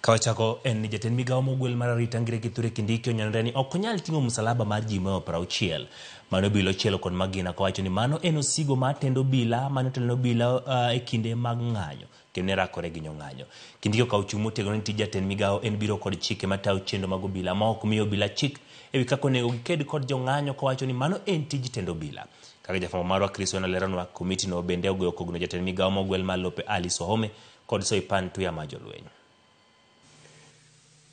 Kawachako en ni jatend migawo mogwel mar arita Ngire Kithure Kindiki onyanore ni ok onyal ting'o msalaba mar ji mohewo 60. Mano obila ochielo kod magina kowacho ni mano en osigo mar tend obila mane otelo ne obila e kinde mag ng'anyo kendo ne rakore gi jong'anyo. Kindiki okawo chung' motegno ni tij jatend migawo en biro kod chike matayo chenro mag obila ma ok miyo obila chik ewi kaka onego giked kod jong'anyo kowacho ni mano en tij tend obila. Kaka jafwambo marwa Chris Wena leronwa, komiti no bende ogoyo kogno jatend migawo mogwel mar lope Alice Wahome kod Soipan Tuya ma jolweny.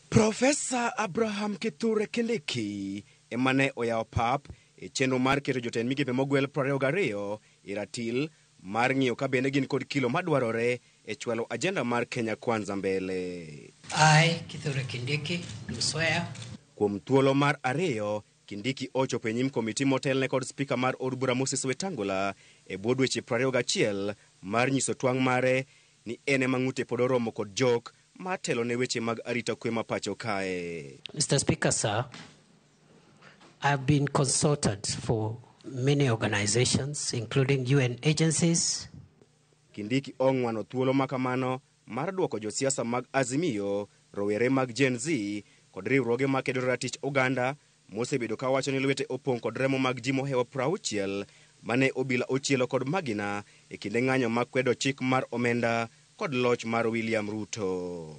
Profesa Abraham Kithure Kindiki ema ne oyawo pap e chenro mar keto jotend migepe mogwel 22 e ratil mar ng'iyo ka bende gin kod kilo madwarore e chwalo agenda mar Kenya Kwanza mbele. I, Kithure Kindiki, do swear. Kuom thuolo mar ariyo, Kindiki ochopo e nyim komiti motelne kod spika mar od bura Moses Wetangula e bwo dweche 21 mar nyiso twang' mare ni en ema ng'ute pod oromo kod jok mar telo ne weche mag arita kwe ma pacho kae. Mr. Speaker, sir, I've been consulted for many organizations, including UN agencies. Kindiki ong'wano thuolo ma kamano mar duoko josiasa mag Azimio, rowere mag Gen Z kod riwruoge makedo ratich oganda mosebedo kawacho ni lwete opong' kod remo mag ji mohewo 60 mane obila ochielo kod magina e kinde ng'anyo mag kwedo chik mar omenda kod loch mar William Ruto.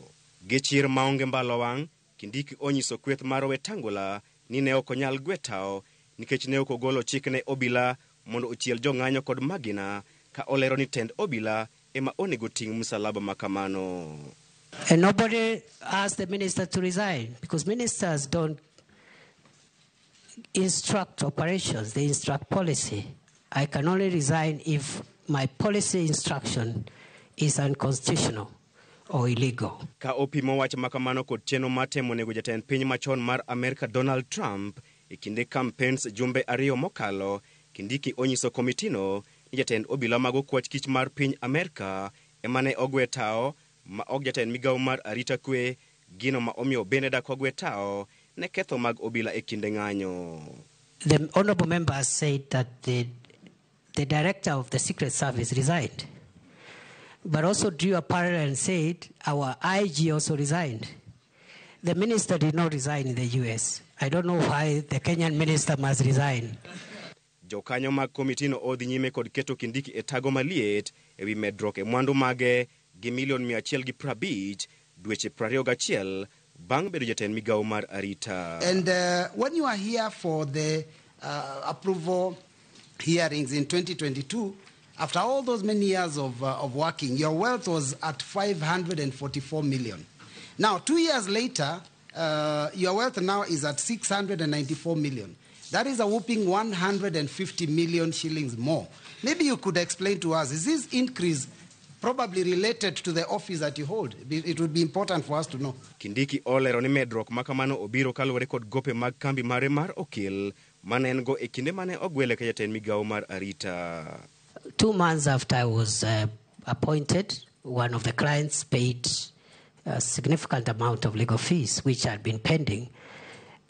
Gi chir maonge mbalo wang', Kindiki onyiso kweth mar Wetangula ni ne ok onyal gwe tao nikech ne ok ogolo chik ne obila mondo ochiel jong'anyo kod magina ka olero ni tend obila ema onego ting' msalaba ma kamano. And nobody asked the minister to resign because ministers don't instruct operations, they instruct policy. I can only resign if my policy instruction is unconstitutional or illegal. Ka opimo wach ma kamano kod chenro mar temo nego jatend piny machon mar Amerka Donald Trump e kinde campaigns jumbe ariyo mokalo, Kindiki onyiso komitino ni jatend obila mag okwach kich mar piny Amerka ema ne ogwe tao ma ok jatend migawo mar arita kwe, gino ma omiyo bende dak ogwe tao ne ketho mag obila e kinde ng'anyo. The honorable member said that the director of the Secret Service resigned, but also drew a parallel and said our IG also resigned. The minister did not resign in the US. I don't know why the Kenyan minister must resign. Jokanyo mag komitino odhi nyime kod keto Kindiki e tago maliet ewi medruok e mwandu mage gi milion 150 dweche 21 bang' bedo jatend migawo mar arita. And when you are here for the approval hearings in 2022, after all those many years of working, your wealth was at 544 million. Now, 2 years later, your wealth now is at 694 million. That is a whopping 150 million shillings more. Maybe you could explain to us, is this increase probably related to the office that you hold? It would be important for us to know. Kindiki olero ni medruok ma kamano obiro kaluwore kod gope mag kambi mare mar okil mane en go e kinde mane ogwele ka jatend migawo mar arita. 2 months after I was appointed, one of the clients paid a significant amount of legal fees, which had been pending.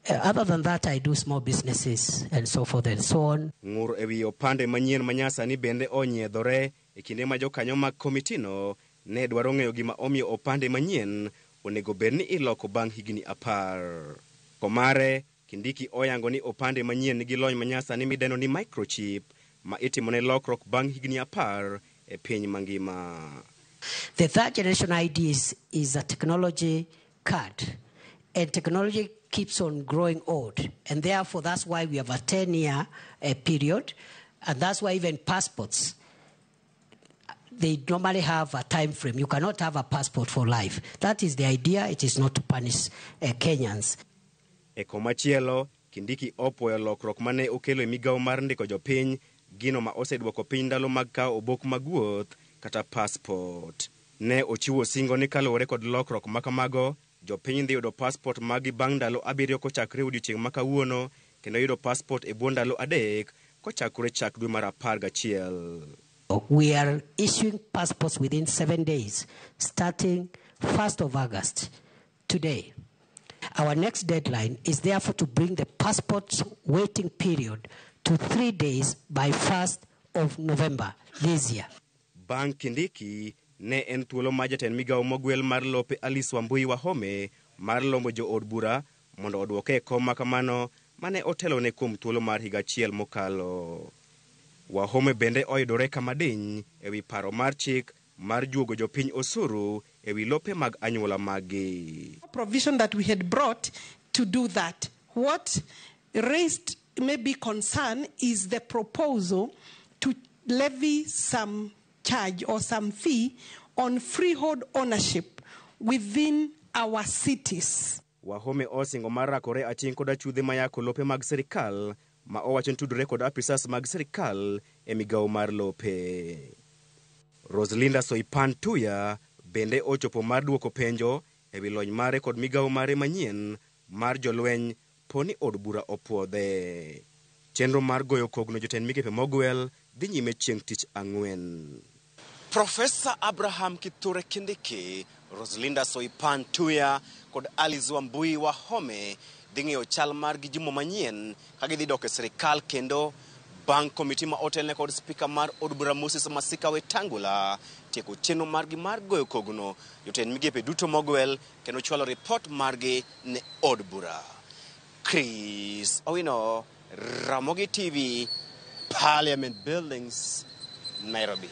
Other than that, I do small businesses and so forth and so on. Ng'ur ewi opande manyien ma nyasani bende onyiedhore e kinde ma jokanyo mag komitino ne dwaro ng'eyo gima omiyo opande manyien onego bed ni iloko bang' higni 10. Komare, Kindiki oyango ni opande manyien nigi lony ma nyasani midendo ni microchip ma itimone lokruok bang' higni 10 e piny mangima. The third generation ID is a technology card, and technology keeps on growing old, and therefore that's why we have a 10-year period, and that's why even passports, they normally have a time frame. You cannot have a passport for life. That is the idea. It is not to punish Kenyans. E komachielo, Kindiki opuoyo lokruok mane okelo e migawo mar ndiko jopiny, gino ma oseduoko piny ndalo mag kawo obok mag wuoth kata passport. Ne ochiwo singo ni kaluwore kod lokruok ma kamago, jopiny dhi yudo passport magi bang' ndalo 7 kochakre odiochieng' ma kawuono, kendo yudo passport e bwo ndalo 3 kochakore chak dwe mar 11. We are issuing passports within 7 days, starting 1st of August, today. Our next deadline is therefore to bring the passport waiting period to 3 days by 1st of November this year. Bang' Kindiki, Ne en thuolo mar jatend migawo mogwel mar lope Alice Wambui Wahome mar lombo jood bura mondo odwoke e kom makamano mane otelone kuom thuolo mar higa achiel mokalo. Wahome bende oyudore kama diny ewi paro mar chik mar juogo jopiny osuru ewi lope mag anyuola maggi. Provision that we had brought to do that. What raised maybe concern is the proposal to levy some charge or some fee on freehold ownership within our cities. Wahome osingo mar rakore aching' kod achudhe mayako lope mag sirikal ma owacho ni tudore kod apisas mag sirikal e migawo mar lope. Roselinda Soipan Tuya bende ochopo mar duoko penjo ewi lony mare kod migawo mare manyien mar jolweny poni od bura opuodhe. Chenro mar goyo kogno jotend migepe mogwel dhi nyime chieng' tich ang'wen. Profesa Abraham Kithure Kindiki, Roselinda Soipan Tuya kod Alice Wambui Wahome dhi ng'iyo chal margi juma manyien ka gidhi dok e sirikal kendo bang' komiti ma otelne kod spika mar od bura Moses Masika Wetangula tieko chenro margi mar goyo kogno jotend migepe duto mogwel kendo chwalo ripot margi ne od bura. Chris Owino, Ramogi TV, Parliament Buildings, Nairobi.